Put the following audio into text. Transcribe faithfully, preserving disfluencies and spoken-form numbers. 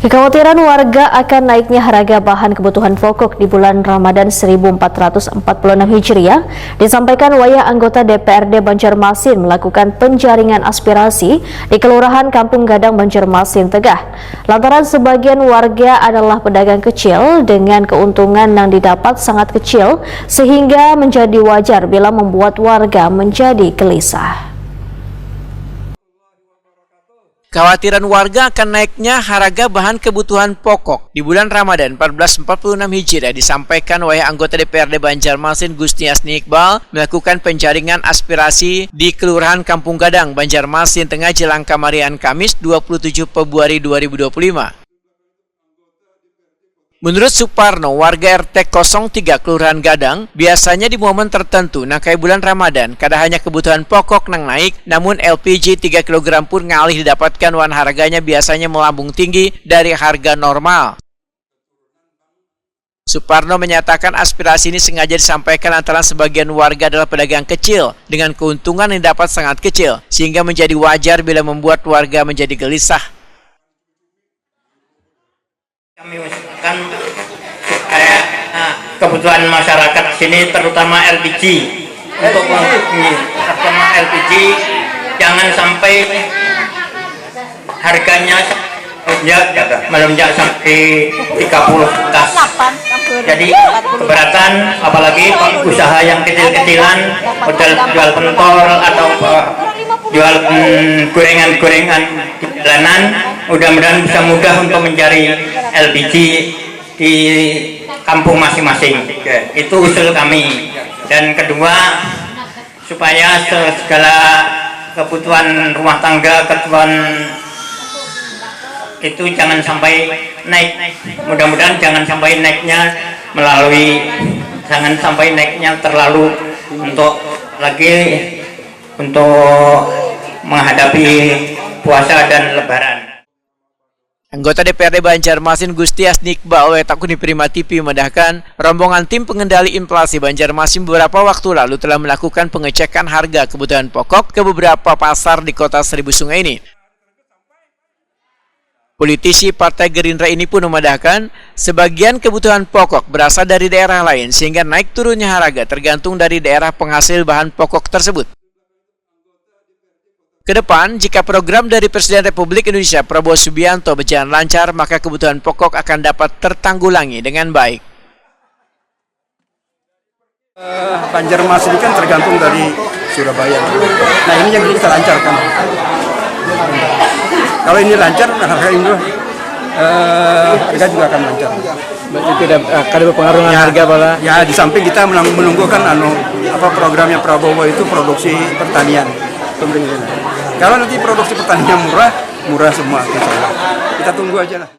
Kekhawatiran warga akan naiknya harga bahan kebutuhan pokok di bulan Ramadan seribu empat ratus empat puluh enam Hijriah disampaikan wayah anggota D P R D Banjarmasin melakukan penjaringan aspirasi di Kelurahan Kampung Gadang, Banjarmasin Tengah. Lantaran sebagian warga adalah pedagang kecil, dengan keuntungan yang didapat sangat kecil, sehingga menjadi wajar bila membuat warga menjadi gelisah. Khawatiran warga akan naiknya haraga bahan kebutuhan pokok di bulan Ramadan empat belas empat puluh enam Hijriah disampaikan wayah anggota D P R D Banjarmasin Gusti Asni Iqbal melakukan penjaringan aspirasi di Kelurahan Kampung Gadang, Banjarmasin Tengah jelang kamarian Kamis dua puluh tujuh Februari dua ribu dua puluh lima. Menurut Suparno, warga R T kosong tiga Kelurahan Gadang, biasanya di momen tertentu nang kaya bulan Ramadan, kada hanya kebutuhan pokok nang naik, namun L P G tiga kilogram pun ngalih didapatkan wan harganya biasanya melambung tinggi dari harga normal. Suparno menyatakan aspirasi ini sengaja disampaikan lantaran sebagian warga adalah pedagang kecil dengan keuntungan yang didapat sangat kecil, sehingga menjadi wajar bila membuat warga menjadi gelisah. Kami usulkan supaya kebutuhan masyarakat sini terutama L P G untuk terutama L P G jangan sampai harganya melonjak melonjak sampai tiga puluh atas. Jadi keberatan apalagi usaha yang kecil-kecilan modal jual pentol atau jual gorengan-gorengan di jalanan, mudah-mudahan bisa mudah untuk mencari L P G di kampung masing-masing. Itu usul kami. Dan kedua, supaya segala kebutuhan rumah tangga, kebutuhan itu jangan sampai naik. Mudah-mudahan jangan sampai naiknya melalui jangan sampai naiknya terlalu untuk lagi untuk menghadapi puasa dan lebaran. Anggota D P R D Banjarmasin Gusti Asni Iqbal oleh Takuni Prima T V memandahkan, rombongan tim pengendali inflasi Banjarmasin beberapa waktu lalu telah melakukan pengecekan harga kebutuhan pokok ke beberapa pasar di Kota Seribu Sungai ini. Politisi Partai Gerindra ini pun memadahkan, sebagian kebutuhan pokok berasal dari daerah lain sehingga naik turunnya harga tergantung dari daerah penghasil bahan pokok tersebut. Kedepan, jika program dari Presiden Republik Indonesia Prabowo Subianto berjalan lancar, maka kebutuhan pokok akan dapat tertanggulangi dengan baik. Banjarmasin ini kan tergantung dari Surabaya. Nah, ini yang kita lancarkan. Kalau ini lancar, harga ini eh, harga juga akan lancar. Berarti tidak eh, kada berpengaruh dengan ya, harga pala. Ya, di samping kita menunggu kan anu apa programnya Prabowo itu produksi pertanian. Kalau nanti produksi pertanian murah, murah semua. Kita tunggu aja lah.